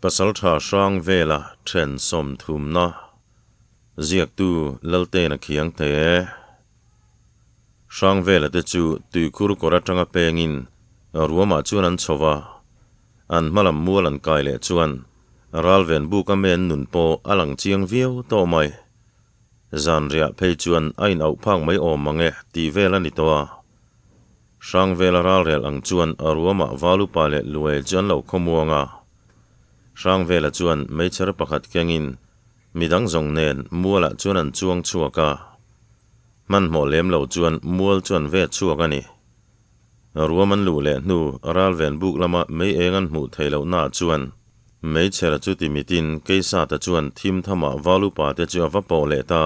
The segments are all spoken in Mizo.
Pasaltha hrang vela then sawmthumna ziaktu Laltena Khiangte. Hrang vela te chu tuikhur kawr atanga pengin ruamah chuan an chho va, an hmalam mual an kai leh chuan ralven buk a men nun pawh a lang chiang viau tawh mai. Zanriah phei chuan a in auh phak mai awm mang e tih vel a ni tawh a. Hrangvela ralrel ang chuan a ruamah Valupa leh Luai chu an lo khawmuang a. Hrangvela chuan meichher pakhat kengin midang zawng nen mualah chuan an chuang chhuak a. Hmanhmawh lem lo chuan mual chu an vet chhuak a ni. Ruam an luh leh hnu ralven buk lama mei eng an hmuh theih lohnaah chuan meichher chu ti mitin Keisata chuan thim thamah Valupa te chu a va pawh leh ta.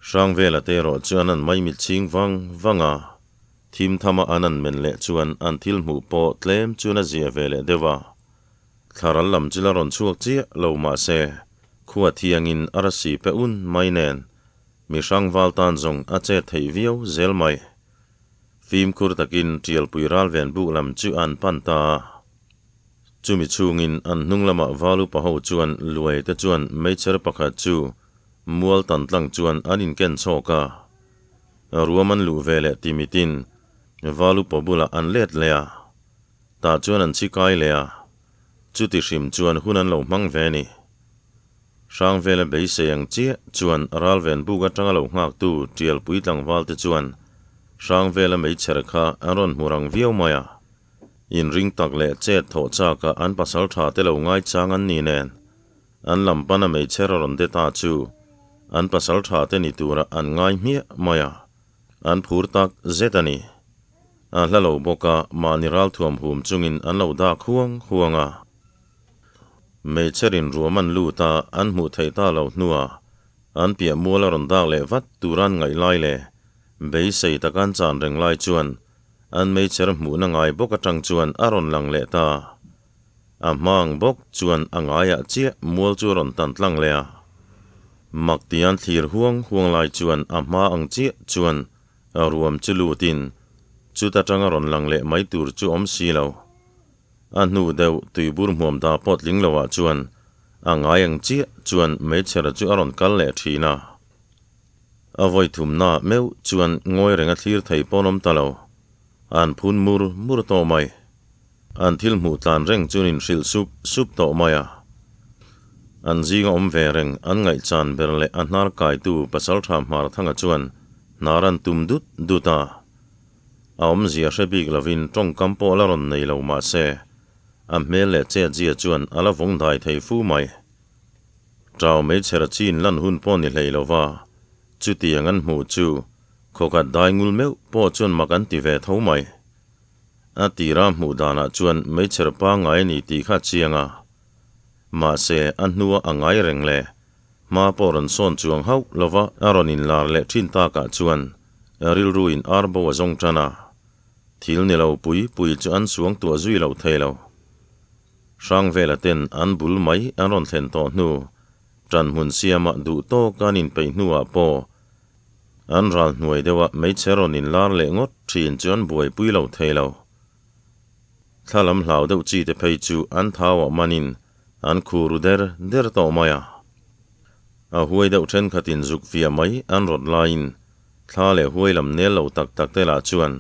Hrangvela te erawh chuan an maimit chhing vang vang a, thim thama an an men leh chuan an thil hmuh pawh tlem chuan a zia ve leh deuh a. Thlaral lam chu la rawn chhuak chiah lo mah se, khua thiangin a rasi pe un mai nen mi hrangval tan zawng a chet theih viau zel mai. Fimkhur takin Tialpui ralven buk lam chu an pan ta a. Chumi chhungin an hnung lamah Valupa ho chuan Luai te chuan meichher pakhat chu Mual tan tlang chuan an inken chhawk a, ruam an luh ve leh timitin Valupa bulah an let leh a, tah chuan an chhi kai leh a, chuti hrim chuan hun an lo hmang ve ni. Hrangvela beisei ang chiah chuan ralven buk atanga lo nghaktu Tialpui tlangval te chuan Hrangvela meichher kha an rawn hmu rang viau mai a, inring tak leh chet thawh chaka an pasal tha te lo ngaichang an ni nen An lam pana meichher a rawn de ta chu an pasal tha te ni tura an ngai hmiah mai a, an phur tak zet a ni. A hla lo bawk a, mahni ralthuam hum chungin an lo dak huang huang a. Meichher in ruam an lut a, an hmuh theih ta lo hnuah an piah mual a rawn dak leh vat tura an ngaih lai leh beisei taka an chan reng lai chuan an meichher hmuhna ngai bawk atang chuan a rawn lang leh ta. A hmang bawk chuan a ngaiah chiah mual chu a rawn tan tlang leh a. Mak tian thlir huang huang lai chuan a hma ang chiah chuan a ruam chu lutin chuta tanga rawn lang leh mai tur chu awm si lo. A hnu deuh tuibur hmuam da pawh tling loah chuan a ngai ang chiah chuan meichher chu a rawn kal leh thin a. A vawi thumna meuh chuan ngawi reng a thlir thei pawn awm ta lo. An phun mur mur tawh mai. An thil hmuh tlan reng chuan inhrilh sup sup tawh mai a. An zinga awm ve reng an ngaihchan ber leh a hnar kaitu Pasaltha Hmarthanga chuan hnar an tum dut dut a. A awmzia hre bik lovin tawngkam pawh la rawn nei lo mah se, a hmel leh chetzia chuan a la vawng dai thei fu mai. Tau meichher chin lan hun pawh ni hlei lova, chutiang an hmuh chu khawkhat dai ngul meuh pawh chuan mak an ti ve tho mai. A tira hmuh danah chuan meichher pangngai a ni tih kha a chiang a. Mahse, a hnua a ngai reng leh hma pawh rawn sawn chuang hauh lova a rawn inlar leh thin takah chuan rilruin ar bo a zawng tan a. Thil ni lo pui pui chu an suang tuah zui loh thei lo. Hrangvela ten an bul mai an rawn thlen tawh hnu, ṭanhmun siama duh tawka an inpeih hnuah pawh An ral hnuai deuha hmeichhe rawn inlar leh ngawt thin chu an buaipui lo thei lo. Thla lam hlau deuh chi te phei chu an thauah manin an khu ru der der tawh mai a. A huai deuh thenkhatin zuk fiah mai an rawt laiin thla leh huai lam nel lo tak tak te lah chuan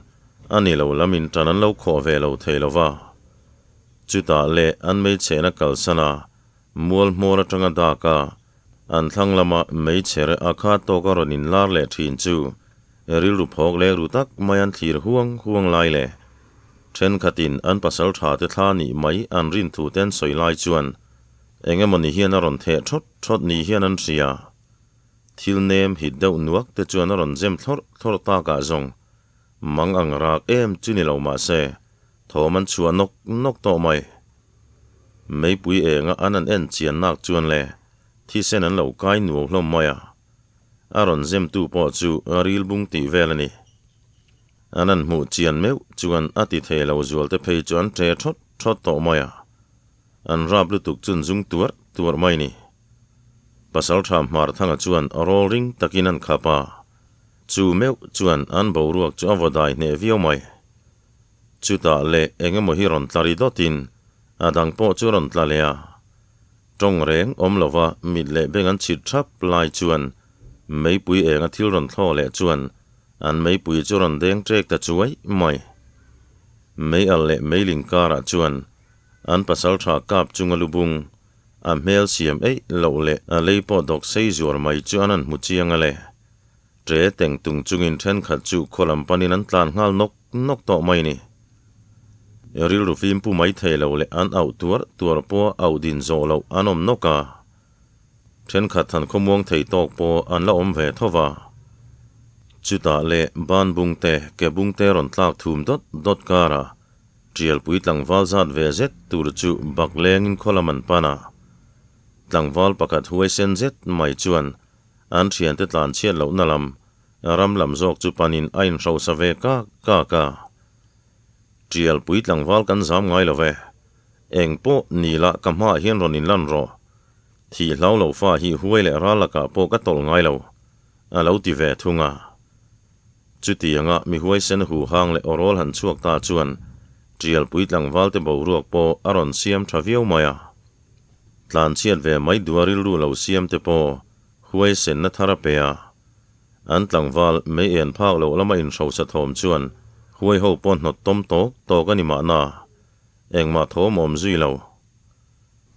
a ni lo lamin tan an lo khawh ve lo thei lo va. Chutah leh an meichhehna kalsan a, mual hmawr atanga dak a, An thlang lama meichher a kha tawk a rawn inlar leh thin chu rilru phawk leh ru tak mai an thlir huang huang lai leh thenkhatin an pasal tha te thla nih mai an rin thu te an sawi lai chuan eng emaw ni hian a rawn theh thawt thawt ni hian an hria. Thil nem hit deuh nuak te chuan a rawn zem thlawrh thlawrh takah zawng mang ang rak em chu ni lo mah se thawm an chhuah nawk nawk tawh mai. Meipui enga an an en chian nak chuan le thisen an lo kai nuau hlawm mai a, a rawn zemtu pawh chu ril bung tih vel a ni. An an hmuh chian meuh chuan a ti thei lo zual te phei chu an ṭe ṭhawt ṭhawt tawh mai a, an rap lutuk chun zung tuarh tuarh mai ni. Pasalṭha Hmarthanga chuan rawl ring takin an khap a, chu meuh chuan an boruak chu a vaw dai hneh viau mai. Chutah leh eng emaw hi rawn tla ri dawtin a dang pawh chu rawn tla leh a. Tawng reng awm lova mit leh beng an chhit thap lai chuan meipui enga thil rawn thlaw leh chuan an meipui chu rawn deng ṭek ta chuai mai. Mei alh leh meiling karah chuan an pasal tha kap chunga lubung a hmel siam eih loh leh a lei pawh dawk sei zuar mai chu an han hmu chiang a le. Ṭe teng tung chungin ṭhenkhat chu khaw lam panin an tlan nghal nawk nawk tawh mai ni. Rilru fim pu mai thei lo leh an auh tuar tuar pawh auh din zawh loh an awm nawk a. Ṭhenkhat han khawmuang thei tawk pawh an la awm ve tho va. Chutah leh ban bung te, ke bung te rawn tlak thum dawt dawt karah ṭialpui tlangval zat ve zet tur chu bak lengin khaw lam an pan a. Tlangval pakhat huaisen zet mai chuan An thiante tlan chhiat lohna lam, ram lam zawk chu panin a inhrosa ve kak kak a. Tial pui tlangval kan zam ngai lo ve. Eng pawh ni lah ka hmaah hian rawn inlan rawh. Thih hlau lo fa hi huai leh ral lakah pawh ka tawlh ngai lo, a lo ti ve thung a. Chutianga mi huaisen hu hang leh awrawl han chhuak ta chuan tial pui tlangvalte boruak pawh a rawn siam tha viau mai a. Tlanchhiat ve mai dua rilru lo siam te pawh huaisenna thar a pe a. An tlangval mei en phak loh lama inhrosa thawm chuan huai ho pawh hnawt tawm tawk tawk a ni mahna, engmah thawm awm zui lo.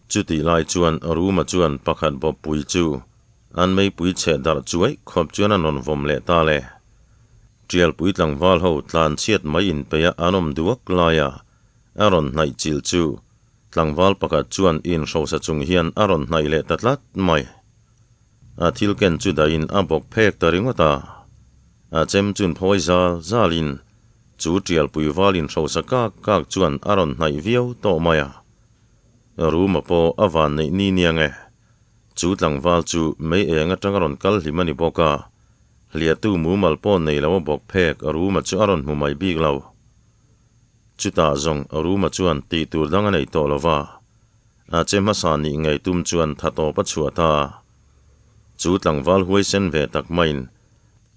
Chutih lai chuan Ruma chuan pakhat bawppui chu an meipui cheh darh chuai khawp chuan a rawn vawm leh ta le. Tialpui tlangval ho tlanchhiat mai inpeia an awm duak laia a rawn hnaih chilh chu Tlangval pakhat chuan inhrosa chung hian a rawn hnaih leh ta tlat mai. A thil ken chu dahin a bawk phek ta ringawt a. A chem chun phawi zal zalin chu tialpui val inhrosa kak kak chuan a rawn hnaih viau tawh mai a. Ruma pawh a van neih ni niang e. Chu tlangval chu mei eng atanga rawn kal hlim a ni bawk a. Hliahtu mumal pawh nei lo a bawk phek Ruma chu a rawn hmu mai bik lo. Chutah zawng Ruma chuan tih tur dang a nei tawh lo va, a che hmasa nih ngei tum chuan tha tawp a chhuah ta. Chu tlangval huaisen ve tak maiin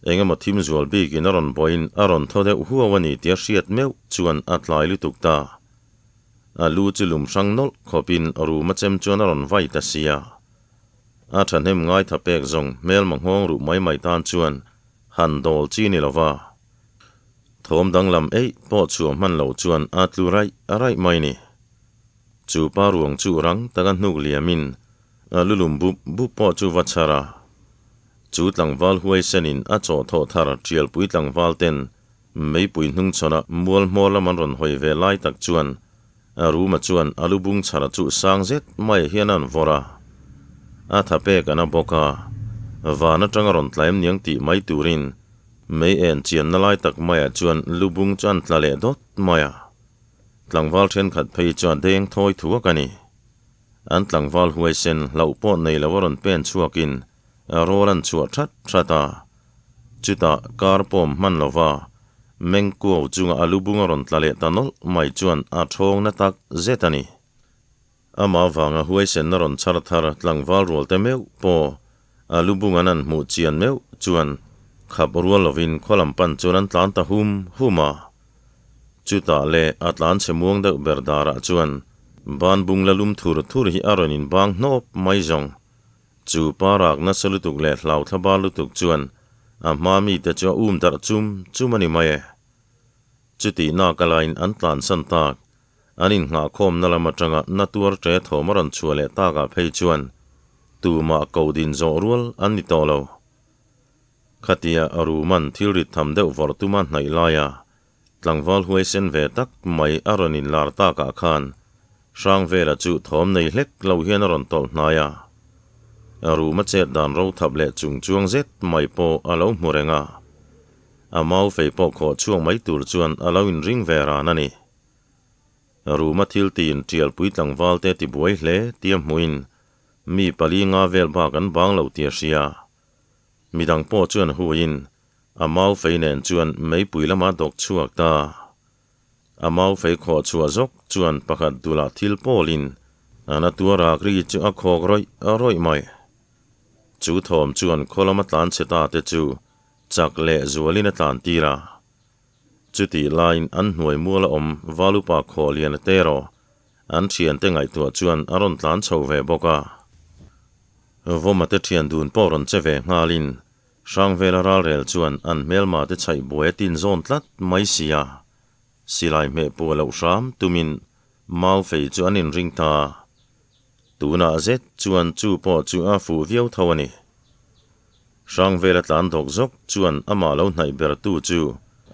eng emaw thim zual bikin a rawn bawiin a rawn thaw deuh huau a ni tia hriat meuh chuan a tlai lutuk ta. A lu chu lum hrang nawlh khawpin Ruma chem chuan a rawn vai ta sia. A thahnem ngaitha pek zawng hmelma nghawng ruh mai mai tan chuan han dawl chi ni lo va. Thawm danglam eih pawh chhuah hman loh chuan a tlu raih raih mai ni. Chu pa ruang chu rang taka hnuk liamin a lulum bup bup pawh chu va chhar a. Chu tlangval huaisenin a chaw thawh thar tialpui tlangval ten meipui hnungchhawnah mual hmawr lam an rawn hawi ve lai tak chuan a ruma chuan a lubung chhara chu sang zet mai hian a an vawrh a. A tha pek an a bawk a, van atanga rawn tla em niang tih mai turin Mei en chianna lai tak maiah chuan lubung chu an tla leh dawt mai a, tlangval thenkhat phei chu a deng thawi thuak a ni. An tlangval huaisen hlauh pawh nei lo a rawn pen chhuakin rawl an chhuah that that a, chutah kar pawm hman lova meng kuau chunga a lubung a rawn tla leh ta nawlh mai chuan a thawng na tak zet a ni. Amah vanga huaisenna rawn chhar thar tlangval rual te meuh pawh a lubung an han hmuh chian meuh chuan khap rual lovin khaw lam pan chuan an tlan ta hum hum a. Chutah leh a tlan chhe muang deuh ber darah chuan ban bung la lum thur thur hi a rawn inbang hnawp mai zawng. Chu pa rak nasa lutuk leh hlau thlabar lutuk chuan a hma mite chu a um darh chum chum a ni mai e. Chutih nak alaiin an tlansan tak. An innghahkhawmna lam atanga na tuar ṭe thawm a rawn chhuah leh takah phei chuan tumah ko din zawh rual an ni tawh lo. Khatia Ruman thil rit tham deuh vawrh tuma hnaih laia tlangval huaisen ve tak mai a rawn inlar takah khan Hrangvela chu thawm nei hlek lo hian a rawn tawlh hnai a. Ruma chet dan ro thap leh chung chuang zet mai pawh a lo hmu reng a. A mau fei pawh khawh chhuak mai tur chuan a lo inring ve ran a ni. Ruma thil tiin tialpui tlangval te tibuai hle tia hmuhin mi pali nga vel bak an bang lo tia hria. Midang pawh chuan huiin a mau fei nen chuan meipui lama dawk chhuak ta. A mau fei khawh chhuah zawk chuan pakhat dulah thil pawlin a na tuar ak ri chu a khawk rawih rawih mai. Chu thawm chuan khaw lama tlan chhe ta te chu chak leh zualin a tlan tir a. Chutih laiin an hnuai mual a awm Valupa khaw lian a te rawh. An thiante ngaihtuah chuan a rawn tlan chho ve bawk a. Vawma te thian dun pawh rawn che ve nghalin Hrangvela ralrel chuan an hmelma te chhaih buai a tin zawn tlat mai si a. Silai hmeh puah loh hram tumin mau fei chu an inring ta. Tunah zet chuan chu pawh chu a fuh viau tho a ni. Hrangvela tlan dawk zawk chuan amah lo hnaih ber tu chu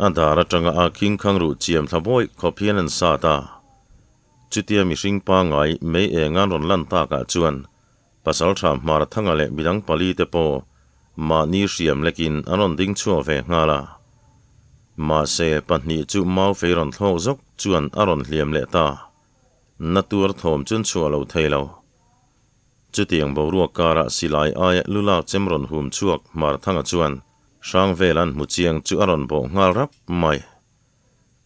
a dar atanga a khing khang ruh chiam thla bawih khawp hian an sat a. Chutia mihring pangngai mei eng an rawn lan takah chuan Pasaltha Hmarthanga leh midang pali te pawh mahni hriam lekin an rawn ding chhuak ve nghal a. Mahse, pahnih chu Maufei rawn thlawk zawk chuan a rawn hliam leh ta. Na tuar thawm chuan chhuah lo thei lo. Chutiang boruak karah silai aia lu lak chem rawn hum chhuak Hmarthanga chuan Hrangvel an hmu chiang chu a rawn bawh nghal rap mai.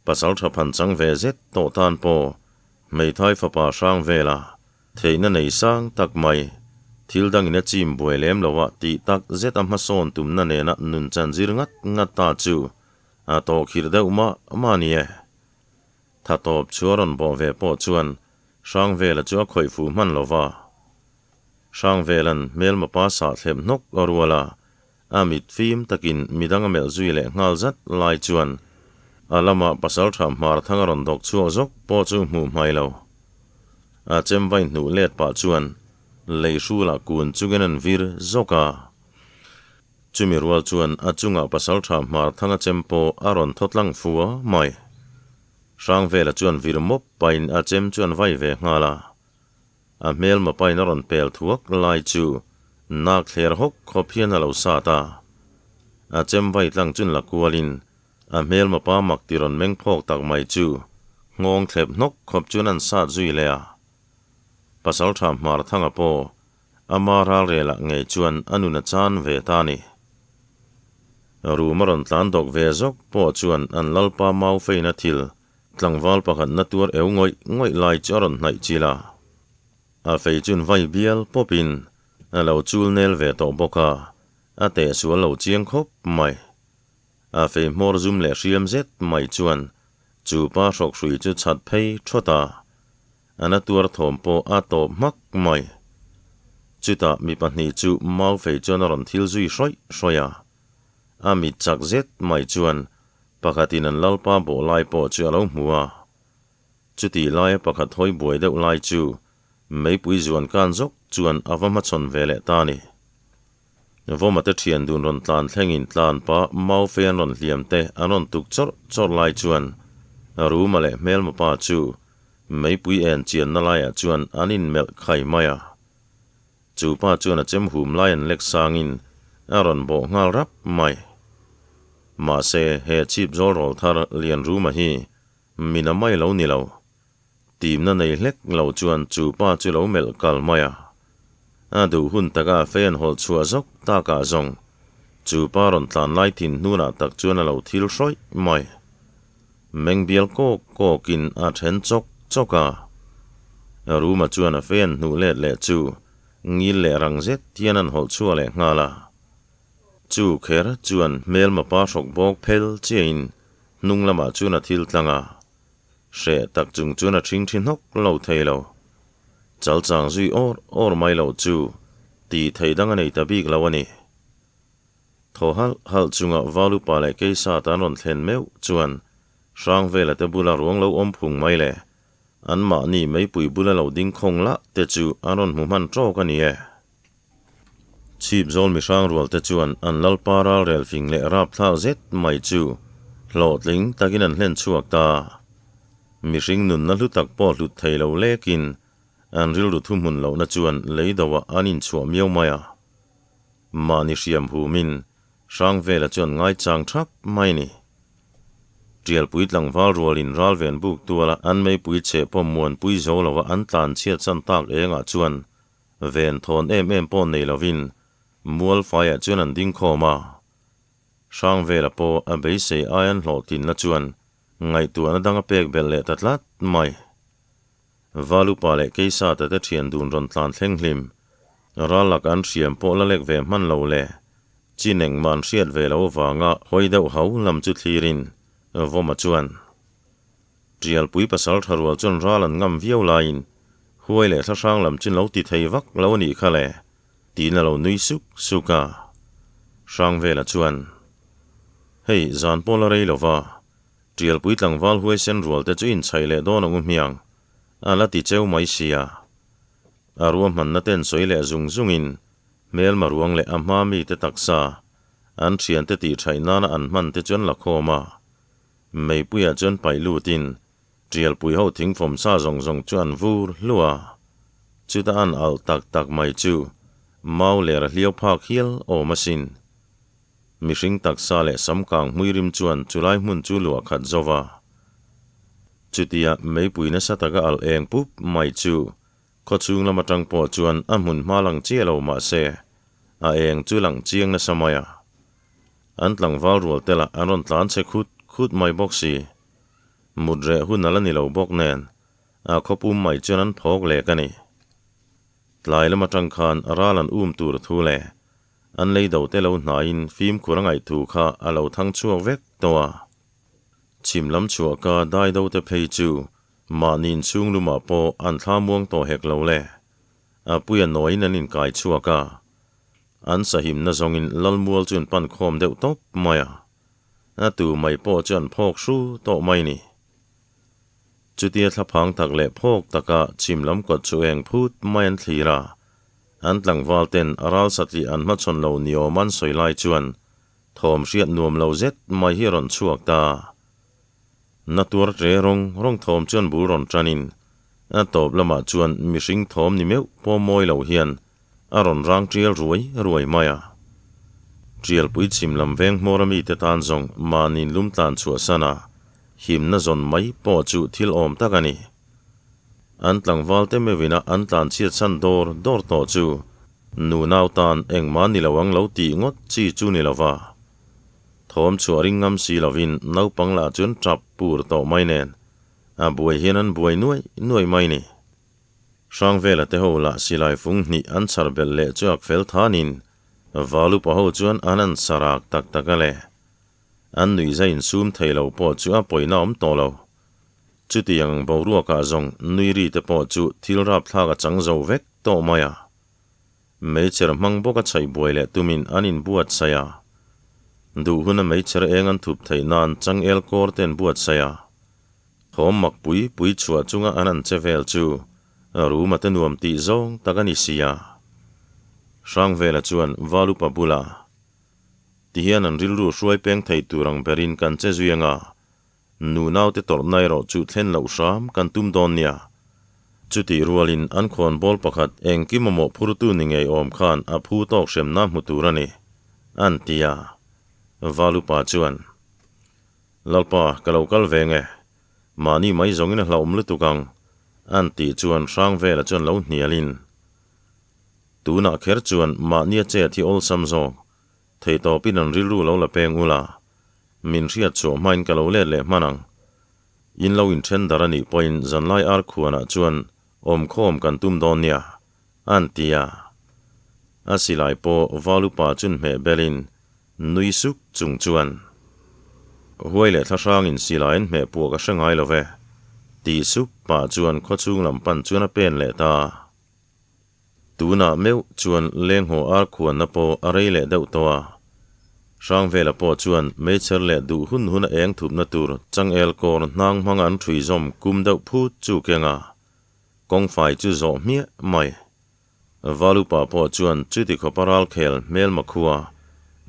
Pasaltha phan chang ve zet tawh tan pawh hmeithai fapa Hrangvela theihna nei sang tak mai, thil dangin a chim buai lem lo a tih tak zet a hmasawn tumna nena nun chan zir ngat ngat ta chu a tawhkhirh deuh mah mah a ni e. Tha tawp chu a rawn bawh ve pawh chuan Hrangvela chu a khawih fuh hman lo va. Hrangvela'n hmelma pa sah thlep hnawk a rual a, a mit fim takin midang a melh zui leh nghal zat lai chuan a lama pasaltha hmarthang a rawn dawk chhuak zawk pawh chu hmuh hmai lo. A chem vai hnuh let pah chuan lei hrulah kun chungin an vir zawk a. Chumi rual chuan a chungah pasaltha hmarthanga chem pawh a rawn thaw tlang fua mai. Hrangvela chuan vir mawp pahin a chem chuan vai ve nghal a. A hmelma pain a rawn pel thuak lai chu nak thler hawk khawp hian a lo sat a. A chem vai tlang chun la kualin a hmelma pa mak ti rawn meng phawk tak mai chu nghawng thlep hnawk khawp chuan an sat zui leh a. Pasaltha Hmarthanga pawh Ama ralrelah ngei chuan a nun a chan ve ta a ni. Room a rawn tlan dawk ve zawk pawh chuan an lalpa mau feina thil tlangval pakhat na tuar eu ngawih ngawih lai chu a rawn hnaih chil a. A fei chun vai bial pawpin a lo chul nel ve tawh bawk a, a tehsual lo chiang khawp mai. A fei hmawr zum leh hriam zet mai chuan chu pa hrawk hrui chu chhat phei thawt a. A na tuar thawm pawh a tawp hmak mai. Chutah mi pahnih chu mau fei chuan a rawn thil zui hrawih hrawih a. A mit chak zet mai chuan pakhatin an lalpa bawh lai pawh chu a lo hmu a. Chutih laia pakhat hawi buai deuh lai chu meipui zuan kan zawk chuan a va hmachhawn ve leh ta a ni. Vawma te thian dun rawn tlan thlengin tlan pah mau fei an rawn hliam te an rawn tuk chawrh chawrh lai chuan Ruma leh hmelma pa chu Meipui en chianna laiah chuan an inmelh khai mai a. Chu pa chuan a chem hum lai an lek sangin a rawn bawh nghal rap mai. Mahse, he chhip zawl rawl thar lian ruma hi min a mai lo ni lo. Timna nei hlek lo chuan chu pa chu lo melh kal mai a. A duh hun taka a fei an hawlh chhuah zawk takah zawng chu pa rawn tlan lai thin hnunah tak chuan a lo thil hrawih mai. Meng bial kawk kawkin a then chawk chawk a. Ruma chuan a fei an hnuh let leh chu ngil leh rang zet hian an hawlh chhuah leh nghal a. Chu kher chuan hmelma pa hrawk bawk phel chiahin hnung lamah chuan a thil tlang a. Hreh tak chung chuan a thing thi hnawk lo thei lo. Chal chang zui awr awr mai loh chu tih theih dang a nei ta bik lo a ni. Thaw halh halh chunga Valupa leh Keisat an rawn thlen meuh chuan Hrangvela te bula ruang lo awm phung mai le, anmahni meipui bula lo ding khawng lah te chu an rawn hmu hman tawk a ni e. Chhip zawl mi hrang rual te chuan an lalpa ralrel fing leh rapthlak zet mai chu hlawhtling takin an hlen chhuak ta. Mihring nunna hlu tak pawh hlut thei lo lekin an rilru thuhmun lohna chuan lei doah an inchhuah miau mai a. Mahni hriam humin Hrangvela chuan ngaichang thap mai ni. Tialpui tlangval rualin ralven buk tuala an meipui cheh pawh muanpui zo lova an tlan chhiat chan tak engah chuan ven thawn em em pawh nei lovin mual faiah chuan an ding khawm a. Hrangvela pawh a beisei aian hlawhtlinna chuan ngaihtuahna dang a pek belh leh ta tlat mai. Valupa leh Keisata te thian dun rawn tlan thleng hlim. Ral lak an hriam pawh la lek ve hman lo le. Chin engmah an hriat ve lo avanga hawi deuh hau lam chu thlirin Vawma chuan. Tialpui pasal tha rual chuan ral an ngam viau laiin huai leh thlahrang lam chin lo ti thei vak lo a nih kha le, tiin a lo nui suk suk a. Hrangvela chuan, Hei, zan pawh la rei lo va, Tialpui tlangval huaisen rual te chu inchhaih leh dawn ang u hmiang, a la ti cheu mai sia. A ruahmanna ten sawi leh zung zungin hmelma ruang leh a hma mite taksa an thiante tih thaih nana an hman te chu an la khawm a. Meipuiah chuan paih lutin Tialpui ho thingfawm sa zawng zawng chu an vur hluah a. Chuta an alh tak tak mai chu mau ler a hliau phak hial awm asin. Mihring taksa leh sam kang hmui rim chuan chulai hmun chu luah khat zo va. Chutia meipui nasa taka alh eng pup mai chu khawchhung lam atang pawh chuan a hmun hma lang chiah lo mah se a eng chu lang chiang nasa mai a. An tlangval rual te lah an rawn tlan chhe khut khut mai bawk si. Mut reh hun a la ni lo bawk nen a khawpum mai chuan an phawk lek a ni. Tlai lam atang khan ral an um tur thu leh An lei do te lo hnaiin fimkhur a ngaih thu kha a lo thang chhuak vek tawh a. Chhim lam chhuah ka dai do te phei chu mahni inchhung lumah pawh an thla muang tawh hek lo le. A puia nawiin an inkai chhuak a. An sahimna zawngin Lalmual chu an pan khawm deuh tawp mai a. A tu mai pawh chu an phawk hru tawh mai ni. Chutia thlaphang tak leh phawk taka chhim lam kawt chu eng phut mai an thlir a. An tlangval ten a ral satliah an hmachhawn lo ni awm an sawi lai chuan thawm hriat nuam lo zet mai hi a rawn chhuak ta. Na tuar tle rawng rawng thawm chuan bul rawn tan in a tawp lamah chuan mihring thawm ni meuh pawh mawi lo hian a rawn rang tial ruai ruai mai a. Tialpui chhim lam veng hmawr a mite tan zawng mahniin lum tlan chhuah san a, himna zawn mai pawh chu thil awm tak a ni. An tlangval te meuhina an tlan chhiat chhan dawr dawr tawh chu nu nau tan engmah ni lo ang lo tih ngawt chi chu ni lova. Thawm chhuah ring ngam si lovin naupang lah chuan tap pur tawh mai nen a buai hian an buai nuai nuai mai ni. Hrangvela te ho lah silai fung hnih an chhar belh leh chu ak fel thanin Valupa ho chuan an an sarak tak tak a le. An nuihza insum thei lo pawh chu a pawina awm tawh lo. Chutiang boruakah zawng nui ri te pawh chu thil rapthlak a chang zo vek tawh mai a. Meichher hmang bawk a chhaih buai leh tumin an inbuatsaih a. Duh huna meichher eng an thup theih nan changel kawr te an buatsaih a. Thawm mak pui pui chhuah chunga an an che vel chu ruma te nuam tih zawng tak a ni si a. Hrangvela chuan Valupa bula tihian an rilru hruai peng thei tur ang berin kan che zui anga Nu naute tawrhna erawh chu thlen loh hram kan tum dawn nia. Chutih rualin an khawnbawl pakhat engkim mamawh phurtu ni ngei awm khan a phu tawk hremna hmu tur a ni, an ti a. Valupa chuan, Lalpa, ka lo kal ve nge. Mahni mai zawngin a hlauhawm lutuk ang, an tih chuan Hrangvela chuan lo hnialin, Tunah kher chuan mahnia chet hi awlsam zawk, Theihtawpin an rilru lo la peng ula, min hriat chhuah hmain ka lo let leh hman ang. In lo inthen dar a nih pawhin zanlai ar khuanah chuan awmkhawm kan tum dawn nia, an ti a. A silai pawh Valupa chun hmeh belin nui suk chung chuan, Huai leh thlahrangin silai an hmeh puah ka hre ngai lo ve, ti sup pah chuan khawchhung lam pan chuan a pen leh ta. Tunah meuh chuan lenghaw ar khuanna pawh a rei leh deuh tawh a. Hrangvela pawh chuan meichher leh duh hun hun a eng thupna tur changel kawr hnang hmanga an ṭhui zawm kum deuh phut chu keng a, kawngfai chu zawh hmiah mai. Valupa pawh chuan chuti khawpa ralkhel hmelma khua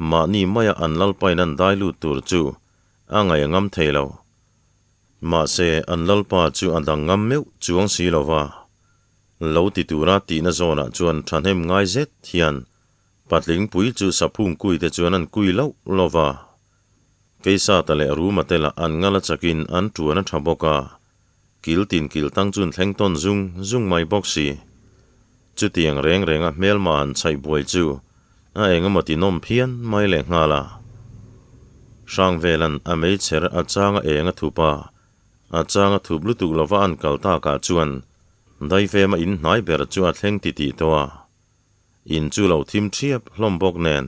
mahni maia an lalpain an dai lut tur chu a ngaih a ngam thei lo. Mahse, an lalpa chu a dang ngam meuh chuang si lo va. Lo ti tura tihna zawnah chuan thahnem ngai zet hian patling pui chu saphung kui te chuan an kui loh lo va. Keisata leh Ruma te lah an ngal a chakin an tuan a tha bawk a, kil tin kil tang chun thleng tawn zung zung mai bawk si. Chutiang reng renga hmelma han chhaih buai chu a eng emaw ti nawm phian mai leh nghal a. Hrangvelan a meichher a changa eng a thup a, A chang a thup lutuk lova an kal takah chuan daifema in hnai ber chu a thleng titih tawh a. In chu lo thim thiap hlawm bawk nen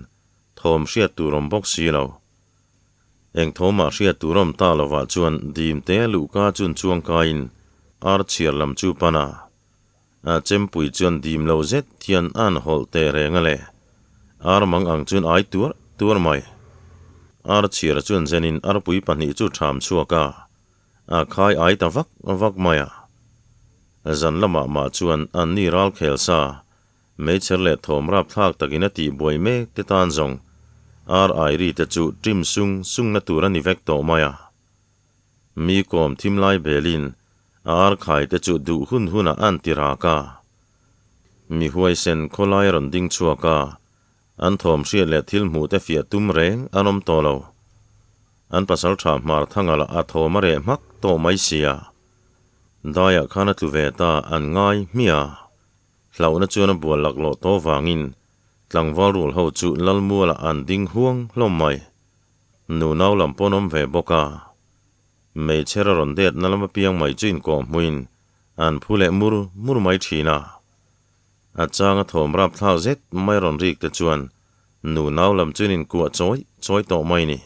thawm hriat tur awm bawk si lo. Eng thawmah hriat tur awm ta lovah chuan dim te luhka chun chuang kaiin ar chhiar lam chu pan a. A chempui chuan dim lo zet hian a'n hawlh teh reng a le. Ar mang ang chuan ai tuar tuar mai. Ar chhiar chuan zenin arpui pahnih chu ṭham chhuak a, a khai ai ta vak vak mai a. Zan lamah mah chuan anni ral khel sa, meichher leh thawm rapthlak takin a tih buai mek te tan zawng ar ai ri te chu ṭim sung sungna tur a ni vek tawh mai a. Mi kawm thim lai belin a ar khai te chu duh hun hunah an ti rak a. Mi huaisen khawlai a rawn ding chhuak a, an thawm hriat leh thil hmuh te fiah tum reng an awm tawh lo. An pasal tha hmar thanga lah a thawm a reh hmak tawh mai sia. Daiah khan a tlu ve ta an ngai hmiah. Hlauhna chuan a bual laklawh tawh vangin tlangval rul ho chu Lalmualah an ding huang hlawm mai. Nunau lam pawn awm ve bawk a. Meichher a rawn det na lam apiang mai chu inkawh hmuin an phu leh mur mur mai thin a. A chang a thawm rapthlak zet mai rawn rik te chuan nunau lam chuan inkuah chawi chawi tawh mai ni.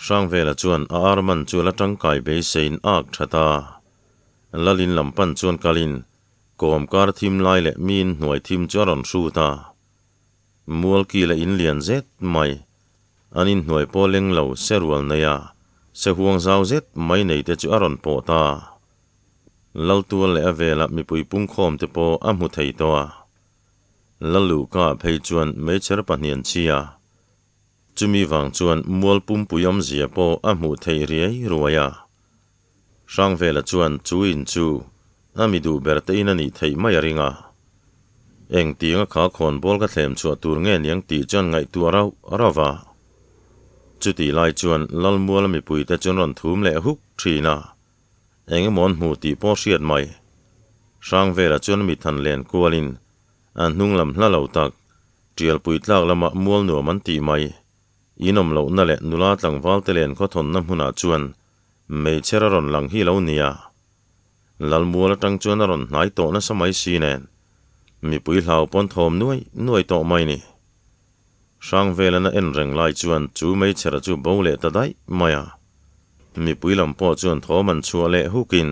Hrangvela chuan a ar man chu la tangkai beiseiin ak that a. Lalin lam pan chuan kalin kawm kar thim lai leh miin hnuai thim chu a rawn hrut a. Mualki leh in lian zet mai, an inhnuai pawh leng lo se rual nei a, se huang zau zet mai nei te chu a rawn pawh ta. Laltual leh a velah mipui pungkhawm te pawh a hmu thei tawh a. Lalluhka phei chuan meichher pahnian chi a, chumi vang chuan mual pumpui awmzia pawh a hmuh theih riai ruai a. Hrangvela chuan chu in chu a mi duh ber te in a nih theih mai a ring a. Engtiang a kha khawnbawl ka thlem chhuah tur nge niang tih chuan ngaihtuah rauh rauh a. Chutih lai chuan Lalmuala mipuite chuan rawn thum leh huk thin a. Eng emaw an hmu tih pawh hriat mai. Hrangvela chuan mi than len kualin a hnung lam hla lo tak, tialpui tlak lamah mual nuam an tih mai. In awm lohna leh nula tlangval te len khawthawnna hmunah chuan Meichher a rawn lang hi lo nia. Lalmual atang chuan a rawn hnai tawh nasa mai si nen, mipui hlau pawn thawm nuai nuai tawh mai ni. Hrangvelana en reng lai chuan chu meichhera chu bo leh ta daih mai a. Mipui lam pawh chuan thawm an chhuah leh hukin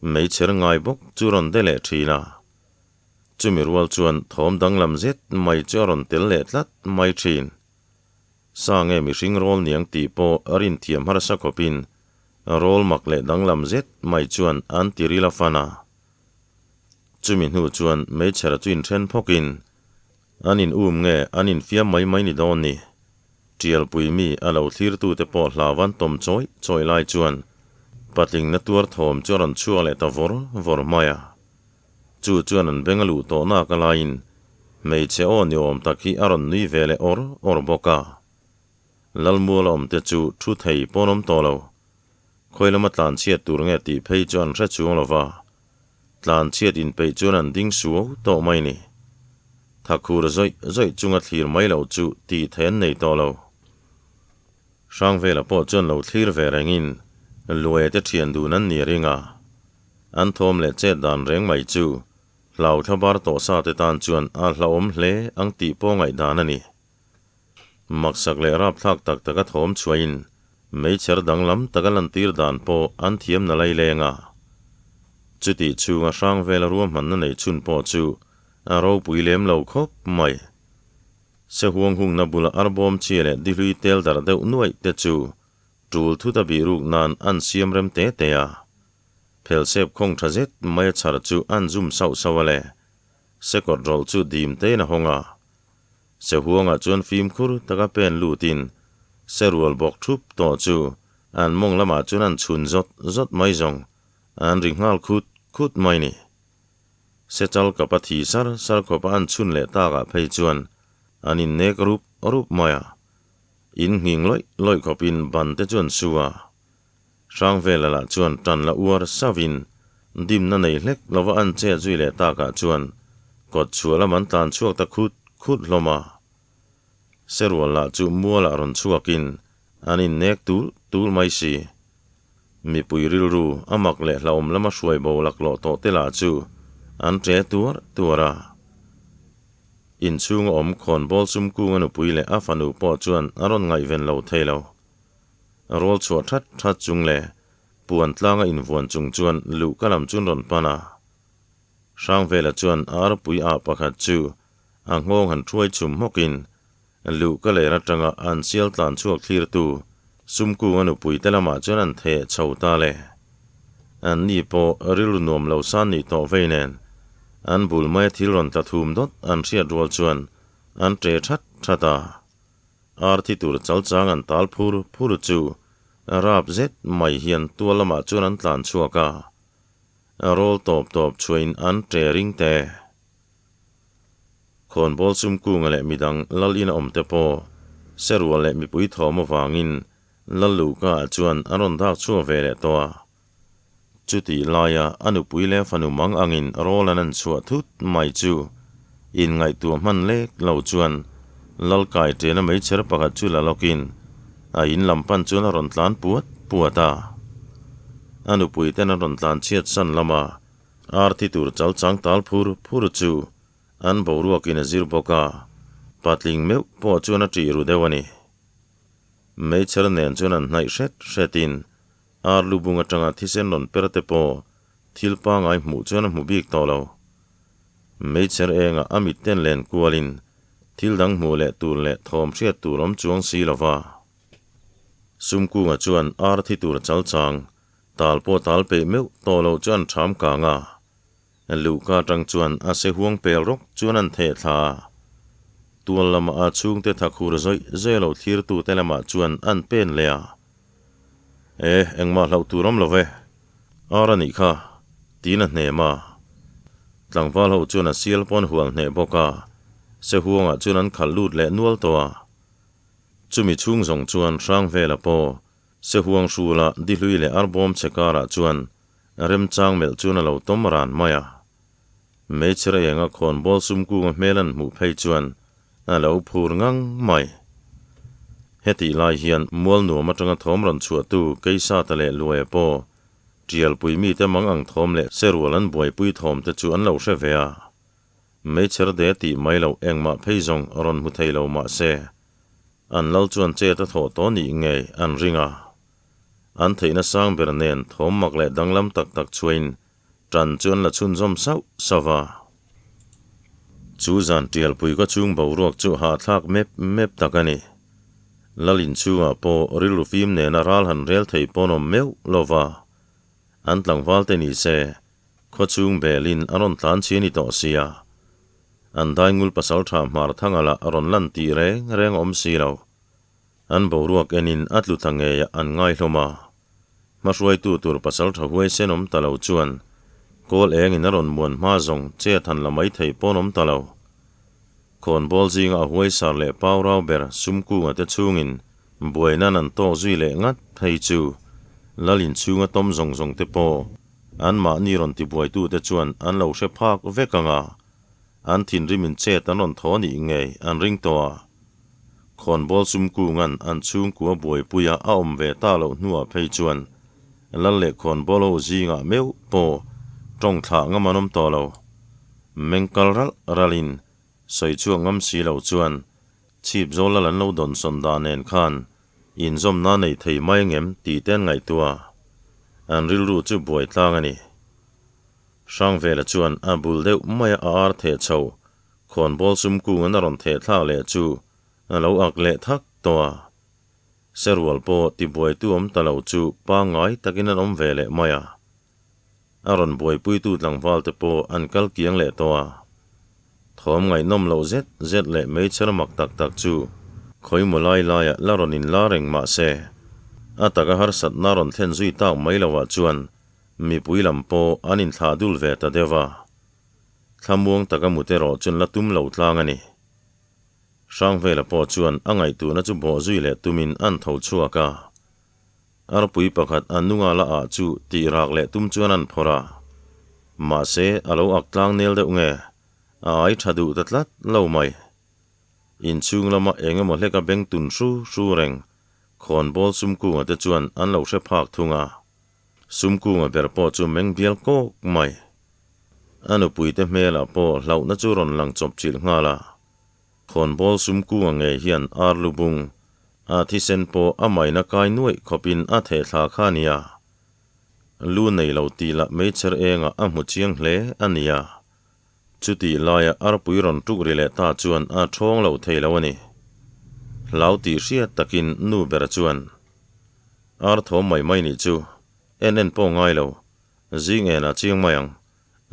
meichher ngai bawk chu rawn de leh thin a. Chumi rual chuan thawm danglam zet mai chu a rawn tel leh tlat mai thin. Sa nge mihring rawl niang tih pawh a rinthiam harsa khawpin rawl mak leh danglam zet mai chuan an ti ril a fan a. Chumi hnu chuan meichhera chu inthen phawkin an in um nge an infiam mai mai ni dawn ni. Tialpui mi a lo thlirtute pawh hlauvan tawm chawi chawi lai chuan patling na tuar thawm chu a rawn chhuak leh ta vawr vawr mai a. Chu chuan an beng a luh tawh nak a laiin hmeichhe aw ni awm tak hi a rawn nui ve leh awr awr bawk a. Lalmual awm te chu thu thei pawn awm tawh lo. Khawi lama tlan chhiat tur nge tih phei chu an hre chuang lo va. Tlan chhiat inpeih chuan an ding suau tawh mai ni. Thakhur zawih zawih chunga thlir mai loh chu tih theih an nei tawh lo. Hrangvela pawh chuan lo thlir ve rengin Luaia te thian dun an ni ring a. An thawm leh chet dan reng mai chu hlau thlabar tawh sa te tan chuan a hlauhawm hle ang tih pawh ngaihdan a ni. Maksak leh rapthlak tak taka thawm chhuahin meichher danglam taka lantir dan pawh an thiam na lai leng a. Chutih chhunga hrangvela ruahmanna nei chhun pawh chu a ropui lem lo khawp mai. Sehuang hungna bula arbawm chhia leh dihlui tel darh deuh nuaih te chu tul thut a bihruk nan an siam rem te te a. Phelsep khawng tha zet mai a chhar chu an zum sauh sauh a le. Sekawt rawlh chu dim tein a hawng a. Sehuangah chuan fimkhur taka pen lutin serual bawk thup tawh chu an mawng lamah chuan an chhun zawt zawt mai zawng an ri nghal khut khut mai ni. Sechal kapa thi sar sar khawpa an chhun leh takah phei chuan an innek rup rup mai a. In nghing lawih lawih khawpin ban te chu an su a. Hrangvela lah chuan tan la uar sauhin dimna nei hlek lova an chet zui leh takah chuan kawt chhuah lam an tlan chhuak ta khut khut hlawm a. Serual lah chu mualah rawn chhuakin an innek tul tul mai si. Mipui rilru a mak leh hlauhawm lama hruai bo laklawh tawh te lah chu an ṭe tuar tuar a. Inchhunga awm khawnbawl sum kunga nupui leh a fanu pawh chuan a rawn ngaihven lo thei lo. Rawl chhuah that that chung leh puan tlanga invuan chung chuan luhka lam chu an rawn pan a. Hrangvela chuan a arpui ah pakhat chu a nghawng han thuai chhum hmawkin luhka ler atanga an sial tlan chhuak thlirtu Sumkunga nupui te lamah chuan an theh chho ta le. An ni pawh rilru nuam lo san nih tawh vei nen an bul maia thil rawn tla thum dawt an hriat rual chuan an ṭe that that a. Ar thi tur chal chang an tal phur phur chu rap zet mai hian tual lamah chuan an tlan chhuak a. A rawl tawp tawp chhuahin an ṭe ring te. Khawnbawl Sumkunga leh midang lal in a awm te pawh Serual leh mipui thawm avangin Lal Luhka ah chuan an rawn dak chhuak ve leh tawh a. Chutih laia a nupui leh fanu mang angin rawl an an chhuah thut mai chu inngaihtuah hman lek lo chuan Lal kai ṭena meichher pakhat chu la lawkin a in lam pan chuan a rawn tlan puat puat a. A nupui ten an rawn tlan chhiat san lama ar thi tur chal chang tal phur phur chu an boruakin a zir bawk a, patling meuh pawh chuan a ṭih ru deuh a ni. Meichher nen chuan an hnaih hret hretin ar lu bung atanga thisen rawn per te pawh thil pangai hmuh chuan a hmu bik tawh lo. Meichher engah a mit ten len kualin thil dang hmuh leh tur leh thawm hriat tur awm chuang si lo va. Sumkunga chuan ar thi tur chal chang tal pawh tal peih meuh tawh loh chuan ṭham kang a. Luhka atang chuan a se huang pel rawk chuan an theh thla a. Tual lama a chhungte thakhur zawih zawih lo thlirtute lamah chuan an pen leh a. E, engmah hlauh tur awm lo ve. Ar a nih kha, tiin a hnem a. Tlangval ho chuan a sial pawn hual hneh bawk a, se huangah chuan an khalh lut leh nual tawh a. Chumi chhung zawng chuan Hrangvela pawh se huang hrula dihlui leh arbawm chhe karah chuan remchang melh chuan a lo tawm ran mai a. Meichher enga khawnbawl sumkunga hmel an hmuh phei chuan a lo phur ngang mai. Hetih lai hian mual nuam atanga thawm rawn chhuahtu Keisata leh Luaia pawh Tialpui mite mang ang thawm leh Serual an buaipui thawm te chu an lo hre ve a. Meichher de tih mai loh engmah phei zawng rawn hmu thei lo mah se, an lal chuan chet a thawh tawh nih ngei an ring a. An theihna sang ber nen thawm mak leh danglam tak tak chhuain Ṭan chu an la chhunzawm sauh sauh a. Chu zan ṭialpui ka chhung boruak chu hahthlak mep mep tak a ni. Lal inchhungah pawh rilru fim nena ral han rel thei pawn awm meuh lo va. An tlangval te ni se, khaw chhung belin a rawn tlan chi a ni tawh sia. An daingul pasalṭha hmar thanga lah a rawn lan tih reng reng a awm si lo. An boruak enin a tlu ta ngeiah an ngai hlawm a. Hmahruaitu tur pasal tha huaisen awm ta lo chuan kawl engin a rawn muan hma zawng che than la mai thei pawn awm ta lo. Khawnbawl zinga a huaisar leh pau rau ber Sumkunga te chhungin buaina'n an tawk zui leh ngat phei chu Lal inchhunga tawm zawng zawng te pawh anmahni rawn tibuaitute chuan an lo hre phak vek ang a, an thinrim in chet an rawn thaw nih ngei an ring tawh a. Khawnbawl Sumkunga'n an chhungkua buaipuia a awm ve ta loh hnuah phei chuan Lal leh Khawnbawl ho zingah meuh pawh tawng thlah ngam an awm tawh lo. Meng kal ralh ralhin sawi chhuak ngam si lo chuan chhip zawl lal an lo dawnsawn dah nen khan inzawmna nei thei mai ngem tih te an ngaihtuah a, an rilru chu buai tlang a ni. Hrangvela chuan a bul deuh maia a ar theh chho Khawnbawl sumkung an a rawn theh thlak leh chu a lo ak leh thak tawh a. Serual pawh tibuaitu awm ta lo chu pangngai takin an awm ve leh mai a. A rawn buaipuitu tlangval te pawh an kal kiang leh tawh a. Thawm ngaihnawm loh zet zet leh meichher mak tak tak chu khawimaw lai laiah la rawn inla reng mah se, a taka harsatna rawn thlen zui tak mai loah chuan mipui lam pawh an inthlah dul ve ta deuh a. Thlamuang taka mut erawh chuan la tum lo tlang a ni. Hrangvela pawh chuan a ngaihtuahna chu bawh zui leh tumin an tho chhuak a. Arpui pakhat a nunga la ah chu tih rak leh tum chuan an phawrh a. Mahse, a lo ak tlang nel deuh nge, a ai tha duh ta tlat lo mai. Inchhung lama eng emaw hleka beng tun hru hru reng khawnbawl sumkunga te chuan an lo hre phak thung a. Sumkunga ber pawh chu meng bial kawk mai. A nupuite hmelah pawh hlauhna chu rawn lang chawp chilh nghal a. Khawnbawl Sumkunga ngei hian ar lu bung, A thisen pawh a maina kai nuaih khawpin a theh thla kha a nia. Lu nei lo tih lah meichher engah a hmu chiang hle a nia. Chutih laia arpui rawn tuk ri leh ta chuan a thawng lo thei lo a ni. Hlau tih hriat takin nu ber chuan, Ar thawm mai mai nih chu, en en pawh ngai lo, zing enah chiang mai ang,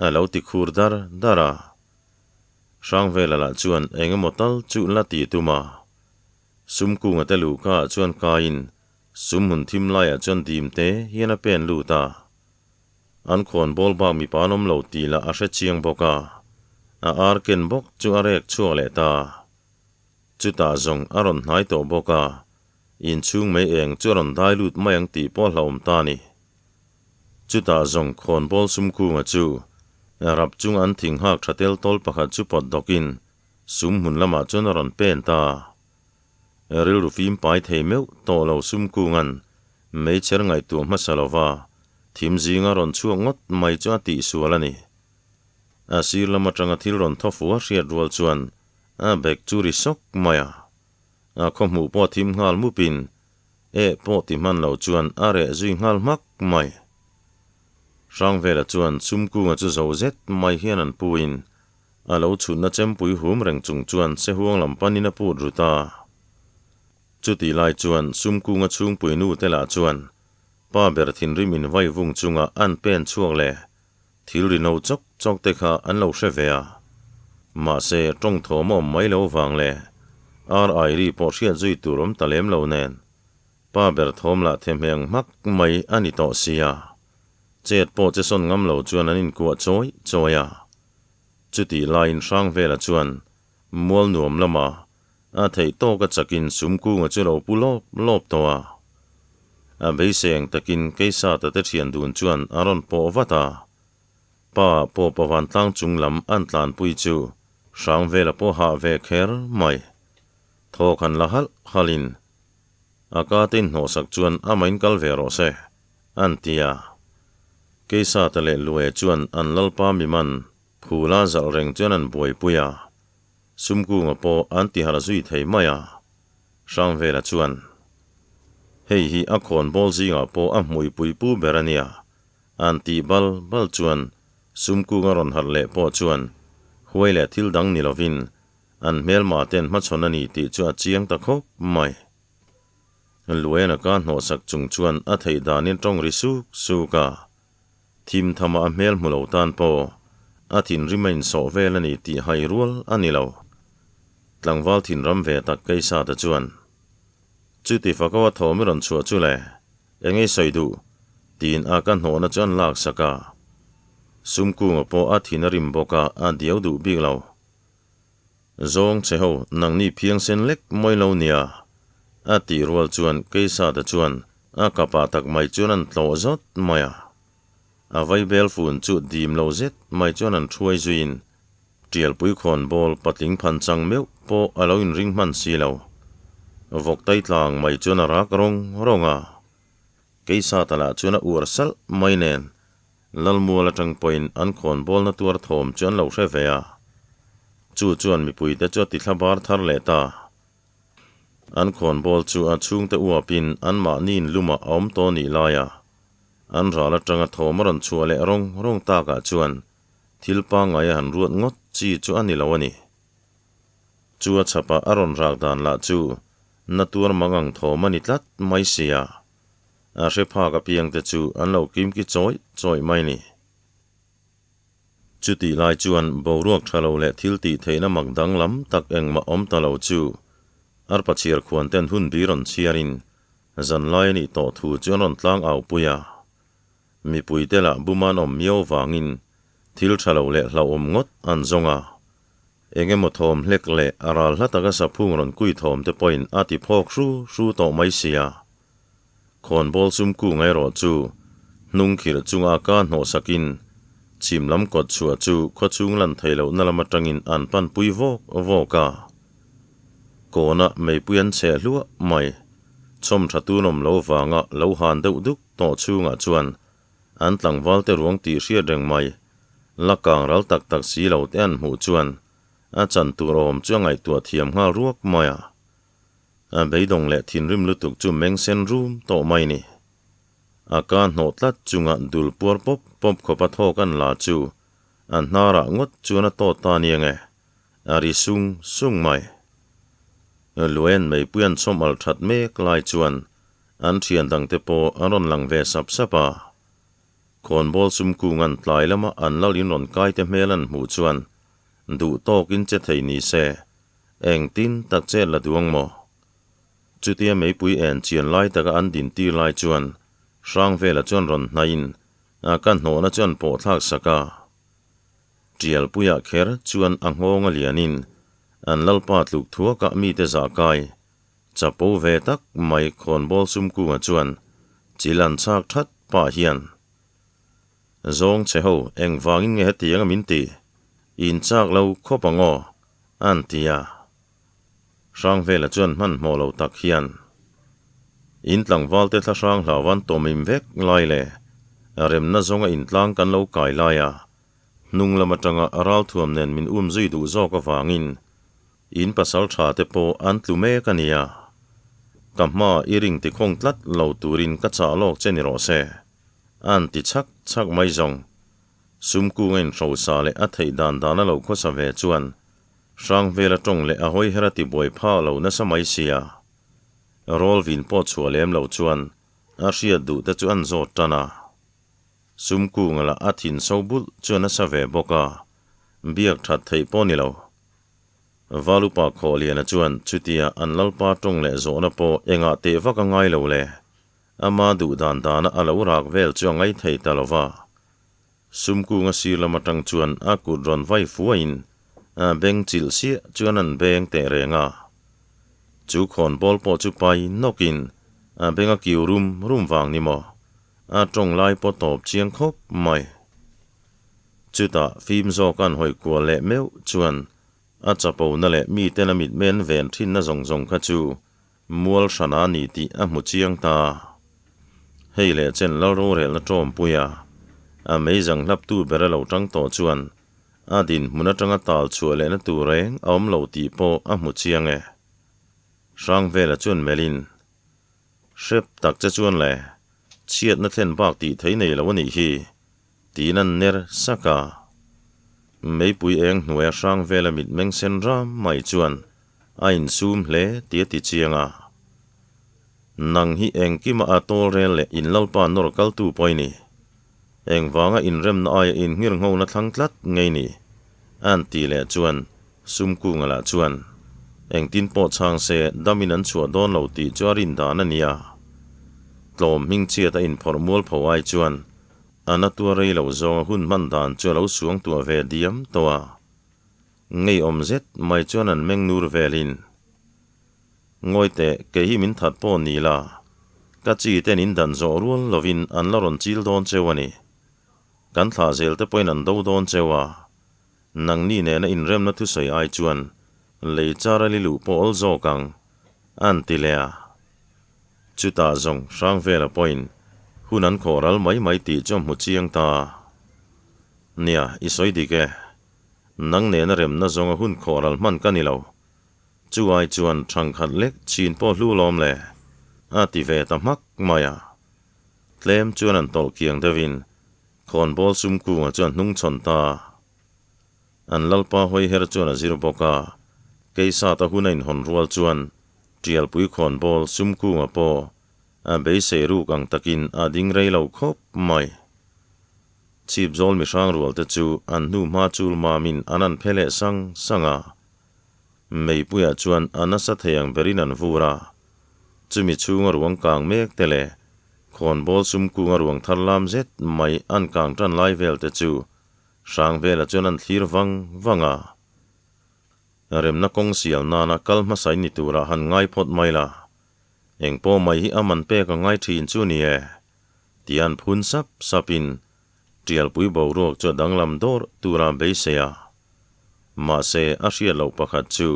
a lo ti khur dar dar a. Hrangvela lah chuan eng emaw tal chu la ti tum a. Sumkunga te luhka ah chuan kaiin sum hmun thim laiah chuan dim te hian a pen lut a. An khawn bawl bak mipa an awm lo tih lah a hre chiang bawk a, a ar ken bawk chu a rek chhuak leh ta. Chutah zawng a rawn hnai tawh bawk a, inchhung mei eng chu a rawn dai lut mai ang tih pawh a hlauhawm ta a ni. Chutah zawng khawn bawl sumkunga chu rap chung an thing hak tha tel tawl pakhat chu pawt dawkin sum hmun lamah chuan a rawn pen ta. Rilru fim pai thei meuh tawh lo sumkunga'n meichher ngaihtuah hmasa lova thim zinga rawn chhuak ngawt mai chu a tihsual a ni. A sir lam atanga thil rawn thaw fu a hriat rual chuan a bag chu ri sawk mai a. A khawhmuh pawh a thim nghal mupin eh pawh ti hman lo chuan a reh zui nghal hmak mai. Hrangvela chuan sumkunga chu zo zet mai hian an puin A lo chhunna chempui hum reng chung chuan Sehuang lam panin a put ru ta. Chutih lai chuan Sumkunga chhungpui nu te lah chuan pa ber thinrim in vai vung chunga an pen chhuak leh thil ri no chawk chawk te kha an lo hre ve a. Mahse tawng thawm a awm mai lo vang leh ar ai ri pawh hriat zui tur awm ta lem lo nen pa ber thawm lah thehmeng hmak mai a ni tawh sia. Chet pawh che sawn ngam lo chuan an inkuah chawi chawi a. Chutih laiin Hrangvela chuan mual nuam lama a theih tawka chakin Sumkunga chu lo pu lawp lawp tawh a. A beiseng takin Keisata te thian dun chuan a rawn pawh vat a. Pa pawh Pavan tlang chung lam an tlanpui chu Hrangvela pawh hah ve kher mai. Thawk han la halh halhin a ka te inhnawhsak chuan amahin kal ve rawh se. An ti a. Keisata leh Lue chuan an lalpa miman phula zalh reng chuan an buaipui a, Sumkunga pawh an ti harh zui thei mai a. Hrangvela chuan, Hei hi a khawnbawl zingah pawh a hmuipui pu ber a nia, an tih bal bal chuan Sumkunga rawn harh leh pawh chuan huai leh thil dang ni lovin an hmelma ten hmachhawn a ni tih chu a chiang ta khawp mai. Luena ka hnawhsak chung chuan a theih danin tawng ri suk suk a. Thim thama a hmel hmu lo tan pawh a thinrim a insawh vel a ni tih hai rual a ni lo. Tlangval thinram ve tak Keisata chuan, Chuti fako a thawm i rawn chhuah chu le, eng ei sawi duh? tiin a ka hnawhna chu an laksak a. Sumkunga pawh a thin a rim bawk a, a diau duh bik lo. Zawng che ho, nangni phiangsen lek mawi lo nia, a tih rual chuan Keisata chuan a kapah tak mai chuan an tlawh zawt mai a. A vaibel fun chu dim lo zet mai chuan an thuai zuiin Tialpui khawnbawl patling phan chang meuh pawh a lo inring hman si lo. Vawk tai tlang mai chuan a rak rawng rawng a. Keisata lah chuan a uar salh mai nen Lalmual atang pawhin an khawnbawlna tuar thawm chu an lo hre ve a, chu chuan mipuite chu a ti thla bar thar leh ta. An khawnbawl chu a chhungte uapin anmahniin lumah a awm tawh nih laia an ral atanga thawm a rawn chhuah leh rawng rawng takah chuan thil pangngai a han ruat ngawt chi chu a ni lo a ni. Chu a chhapah a rawn rak dan lah chu na tuar mang ang thawm a ni tlat mai sia. A hre phak apiangte chu an lo kimki chawih chawih mai ni. Chutih lai chuan boruak tha lo leh thil tih theihna mak danglam tak engmah awm ta lo chu arpa chhiar khuan ten hun bi rawn chhiarin zanlai a nih tawh thu chu an rawn tlang au pui a. Mipuite lah buman awm miau vangin thil tha lo leh hlauhawm ngawt an zawng a. Eng emaw thawm hlek leh a ral hla taka saphung rawn kui thawm te pawhin a ti phawk hru hru tawh mai sia. Khawnbawl sum kung erawh chu hnung khirh chunga a ka hnawh sakin chhim lam kawt chhuah chu khawchhung lan thei lohna lam atangin an pan pui vawk vawk a. Kawnah meipui an cheh hluah mai. Chhawm tha tun awm lo vanga lo han deuh duk tawh chhungah chuan an tlangval te ruang tih hriat reng mai. La kang ral tak tak si lo te an hmuh chuan a chan tur awm chu a ngaihtuah thiam nghal ruak mai a. A beidawng leh thinrim lutuk chu meng sen rum tawh mai ni. A ka hnawh tlat chunga dul puar pawp pawp khawpa thawk an la chu a hnarah ngawt chuan a tawt ta aniang e, a ri sung sung mai. Luaen meipui an chhawm al that mek lai chuan an thian dangte pawh an rawn lang ve sap sap a. Khawnbawl sumkung an tlai lama an lal in rawn kaite hmel an hmuh chuan duh tawkin che thei ni se, engtin tak che la duang maw? Chutia meipui en chian lai taka an din tir lai chuan Hrangvela chuan rawn hnaihin a ka hnawhna chuan pawh thlak sak a. Tialpuiah kher chuan a nghawng a lianin an lalpa tluk thuakah mite zah kai chapo ve tak mai khawnbawl sumkunga chuan chil an chhak that pah hian Zawng che ho engvangin nge hetiang a min ti? In chak lo khawp ang aw, an ti a. Hrangvela chuan hmanhmawh lo tak hian In tlangvalte thla hrang hlauvan tawmim vek lai leh remna zawnga intlang kan lo kai lai a, hnung lam atanga ralthuam nen min um zui duh zawk avangin in pasal tha te pawh an tlu mek a nia. Ka hma i ring tikhawng tlat lo turin ka chah lawk che ni rawh se, an ti chhak chhak mai zawng. Sumkunga inhrosa leh a theih dan dan a lo khawsa ve chuan Hrangvela tawng leh a hawi her a ti buai phak lo nasa mai sia. Rawlvin pawh chhuah lem lo chuan a hriat duh te chu an zawt tan a. Sumkunga lah a thin so bulh chu a nasa ve bawk a, biak that theih pawh ni lo. Valupa Khawhliana chuan chutia an lalpa tawng leh zawhna pawh engah teh vak a ngai lo le, ama duh dan dana a lo rak vel chu a ngai thei ta lo va. Sumkunga sir lam atang chuan a kut rawn vai fuaiin a beng chilh siah chuan an beng teh reng a. Chu khawnbawl pawh chu pai nawkin a beng a kiu rum rum vang ni maw? A tawng lai pawh tawp chiang khawp mai. Chutah fim zawk an hawi kual leh meuh chuan a chapona leh miten a mitmen ven thinna zawng zawng kha chu Mual hrana a ni tih a hmu chiang ta. Hei leh chen lal rorelna tawmpui a, a meizang hlaptu ber a lo tang tawh chuan a dinhmun atanga tal chhuah lehna tur reng a awm lo tih pawh a hmu chiang e. Hrangvela chuan melhin, Hrep tak che chuan le, chhiatna thlen bak tih thei nei lo a nih hi, tiin an ner sak a. Meipui eng hnuaia Hrangvela mitmeng sen ram mai chuan A insum hle tih a ti chiang a. Nang hi engkima a tawl rel leh in lalpa nawr kaltu pawh i ni. Engvanga inremna aia inngir nghona thlang tlat ngei ni? An tih leh chuan Sumkunga lah chuan engtin pawh chhang se damin an chhuah dawn lo tih chu a rin dan a nia. Tlawm hmingchhiat a inphawrh mualpho ai chuan a na tua rei lo zawnga hun hman dan chu a lo suang tuah ve diam tawh a. Ngeiawm zet mai chuan an meng nur velin, Ngawi teh, kei hi min that pawh ni la, ka chi ten in dan zawh rual lovin an la rawn chil dawn cheu a ni. Kan thlah zel te pawhin an do dawn cheu a, nangni nena inremna thusawi ai chuan lei char a li luh pawh awl zawk ang, an ti leh a. Chutah zawng Hrangvela pawhin hun an khawh ral mai mai tih chu a hmu chiang ta. Nia, i sawi dik e. Nang nena remna zawnga hun khawh ral hman ka ni lo. Chu ai chuan thangkhat lek chin pawh hlu lawm le, a ti ve ta hmak mai a. Tlem chuan an tawlh kiang deuhin khawnbawl sum kunga chuan hnung chhawn ta. An lalpa hawi her chuan a zir bawk a, keisata hun a inhawn rual chuan Tialpui khawnbawl sum kunga pawh a beisei ruk ang takin a ding rei lo khawp mai. Chhipzawl mihrang rualte chu an hnu hma chul mamin an an phe leh sang sang a. Meipuiah chuan a nasa thei ang berin an vur a. Chumi chhunga ruang kang mek te leh khawnbawl sum kunga ruang thar lam zet mai an kang tan lai vel te chu Hrangvela chuan an thlir vang vang a. Remna kawng sial nana kal hmasa in ni turah han ngai phawt mai la. Engpawh mai hi a man pek a ngai thin chu ni e. Tian phun sap sapin Tialpui boruak chu a danglam dawr tura beisei a. Mahse, a hriat loh pakhat chu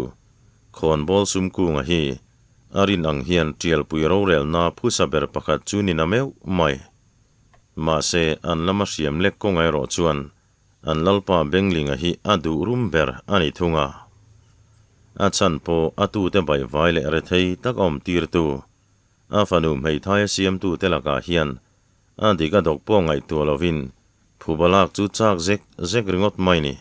khawnbawl sumkunga hi a rin ang hian Tialpui rorelna phusa ber pakhat chu ni na meuh mai. Mahse, an lama hriam lek kawng erawh chuan an lalpa Benglinga hi a duh rum ber a ni thung a. A chhan pawh a tute baihvai leh rethei tak a awm tirtu, a fanu hmeithai a siamtute lakah hian a dik a dawk pawh ngaihtuah lovin phuba lak chu chak zek zek ringawt mai ni.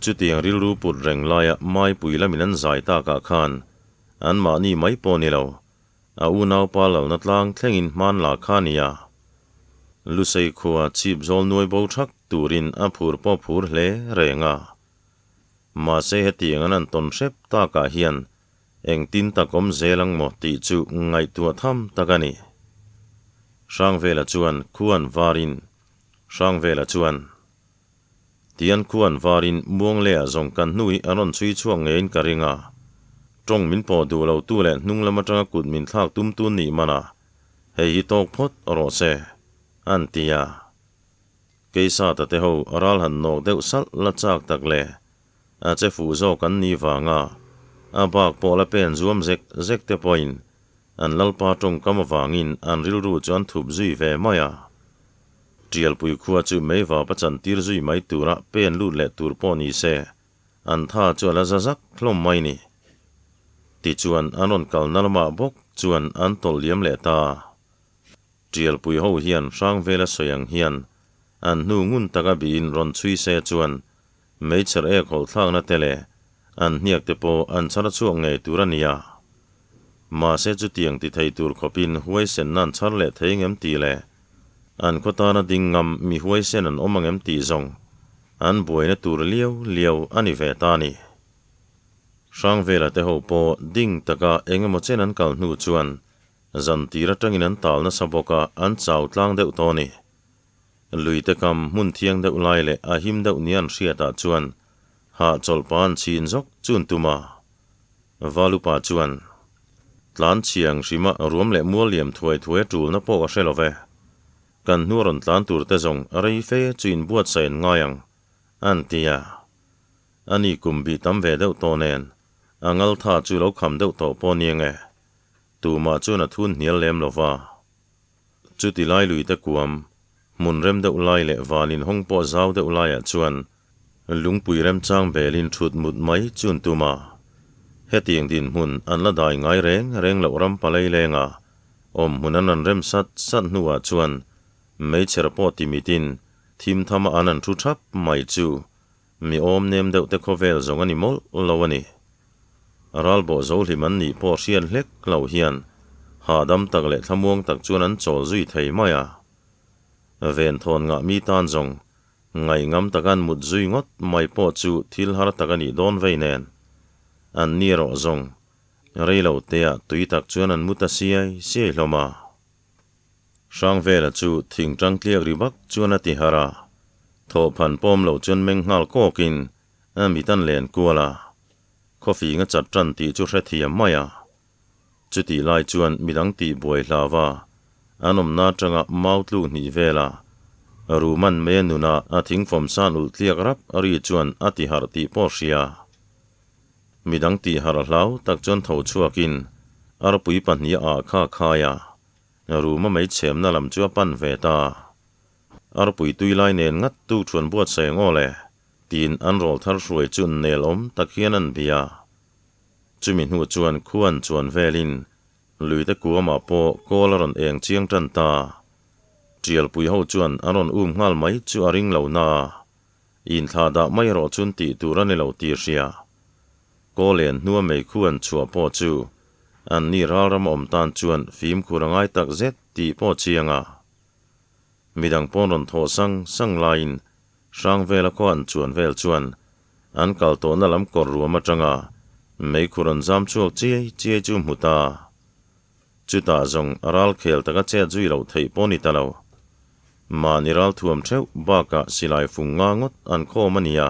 Chutiang rilru put reng laia maipui lamin an zai takah khan anmahni mai pawh ni lo, A unaupa lalna tlang thlengin hman la kha nia. Lusei khua chhip zawl nuai bo thak turin a phur pawh phur hle reng a. Mahse hetiang an an tawn hrep takah hian engtin tak awm zel ang maw tih chu ngaihtuah tham tak a ni. Hrangvela chuan khuan varin Hrangvela chuan Tian khuan varin Muanglea zawng kan hnu hi a rawn chhui chhuak ngeiin ka ring a. Tawng min pawh duh lo tu leh hnung lam atanga kut min thlak tum tu nih man a, hei hi tawk phawt rawh se, an ti a. Keisata te ho ral han nawk deuh salh la chak tak le, a che fuh zawk an ni vanga a bak pawh la pen zuam zek zek te pawhin an lalpa tawngkam avangin an rilru chu an thup zui ve mai a. Tialpui khua chu meivap a chantir zui mai tura pen lut leh tur pawh ni se, an tha chu a la za zak hlawm mai ni. Tichuan an rawn kalna lamah bawk chuan an tawlh liam leh ta. Tialpui ho hian Hrangvela sawi ang hian an hnu ngun taka bihin rawn chhui se chuan meichher ek hawlh thlakna te leh an hniak te pawh an chhar chhuak ngei tur a nia. Mahse chutiang ti thei tur khawpin huaisenna an chhar leh thei ngem tih leh an khaw tana ding ngam mi huaisen an awm angem tih zawng an buaina tur liau liau a ni ve ta a ni. Hrangvela te ho pawh ding taka eng emaw chen an kal hnu chuan zan tir atangin an tal nasa bawk a, an chau tlang deuh tawh a ni. Lui te kam hmun thiang deuh lai leh a him deuh nia an hriatah chuan hahchawlh pa an chhin zawk chun tum a. Valupa chuan, Tlan chhiang hrima ruam leh mual liam thuai thuai a tulna pawh ka hre lo ve. Kan hnu a rawn tlan tur te zawng rei fe chu inbuatsaih an ngai ang, an ti a. Ani kum bih tam ve deuh tawh nen, a ngal tha chu lo kham deuh tawh pawh ni ange. Tumah chuan a thun hnial lem lo va. Chuti lai lui te kuam, hmun rem deuh lai leh van inhawng pawh zau deuh laiah chuan lungpui remchang belin thut mut mai chun tum a. Hetiang dinhmun an la dai ngai reng reng loh ram palei lenga awm hmun an rawn rem sat sat hnuah chuan meichher pawh ti mitin thim thama an an thu thap mai chu mi awm nem deuh te khawvel zawng a ni mawlh lo a ni. Ralbawh zo hlim an nih pawh hriat hlek lo hian hahdam tak leh thlamuang tak chuan an chawl zui thei mai a. Venthawn ngah mi tan zawng ngaihngam taka an mut zui ngawt mai pawh chu thil har tak a nih dawn vei nen. An ni erawh zawng rei lo teah tui tak chuan an mu ta siai siai hlawm a. Hrangvela chu thingtang tliak ri vak chuan a ti harh a, thawhphan pawm lo chuan meng nghal kawkin a mit an len kual a, khawfing a chat tan tih chu hrethiam mai a. Chutih lai chuan midang tih buai hlau a, an awmna atanga mau tluk hnih vela Ruman mei a nuna a thingfawm san ulh tliak rap ri chuan a ti harh tih pawh hria. Midang tih harh hlau tak chuan tho chhuakin arpui pahnih a ah kha khai a, Ruma mei chhemna lam chu a pan ve ta. Arpui tui lai nen ngat tu thuan buatsaih ang aw le, tiin an rawl thar hruai chu nel awm tak hian an bia. Chumi hnu chuan khuan chuan velin luite kuamah pawh kawl a rawn eng chiang tan ta. Tialpui ho chuan an rawn um nghal mai chu a ring lo na a, inthlah dah mai erawh chun tih tur a ni lo tih hria. Kawl en hnua mei khuan chhuah pawh chu an ni ralram awm tan chuan fimkhur a ngai tak zet tih pawh chiang a. Midang pawn rawn thawh sang sang laiin Hrangvela khaw an chuan vel chuan an kal tawhna lam kawr ruam atanga meikhur an zam chhuak chiai chiai chu hmu ta. Chutah zawng a ral khel taka chet zui loh theih pawh ni ta lo. Mahni ral thuam theuh bakah silai fung nga ngawt an khawm a nia.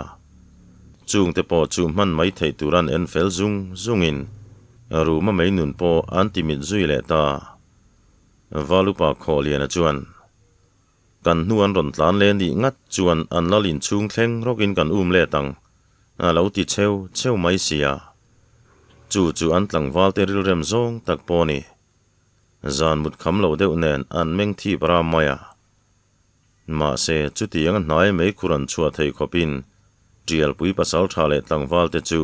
Chungte pawh chu hman mai theih tur an en fel zung zungin Ruma mei nun pawh an ti mit zui leh ta. Valupa Khawhliana chuan, Kan hnu an rawn tlan leh nih ngat chuan an lal inchhung thleng rawkin kan um let ang, a lo ti cheu cheu mai sia. Chu chu an tlangval te rilrem zawng tak pawh a ni. Zan mut kham lo deuh nen an meng thip ram mai a. Mahse, chutiang a hnai meikhur an chhuah theih khawpin Tialpui pasal tha leh tlangval te chu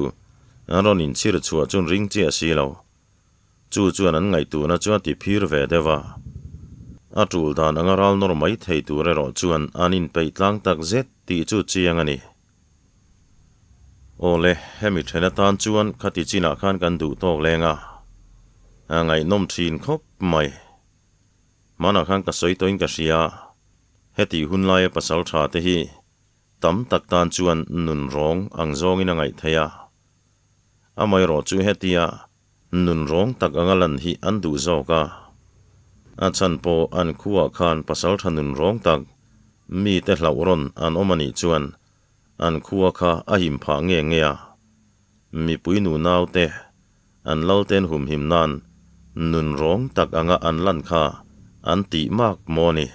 An rawn inchhir chhuah chuan ring chiah si lo. Chu chuan an ngaihtuahna chu a ti phir ve deuh a. A tul dan anga ral nawr mai thei tur erawh chuan an inpeih tlang tak zet tih chu chiang a ni. Awle, hemi then atan chuan khati chinah khan kan duh tawk leng a, a ngaihnawm thin khawp mai. Hmanah khan ka sawi tawhin ka hria, heti hun laia pasal tha te hi tam tak tan chuan nun rawng ang zawngin a ngaih theih a. Amaherawh chu hetia nun rawng tak anga lan hi an duh zawk a. A chhan pawh an khuaah khan pasal tha nun rawng tak mite hlauh rawn an awm a nih chuan an khua kha a him phah nge nge a. Mipui nu naute an lalten humhim nan nun rawng tak anga an lan kha an tih mak maw ni.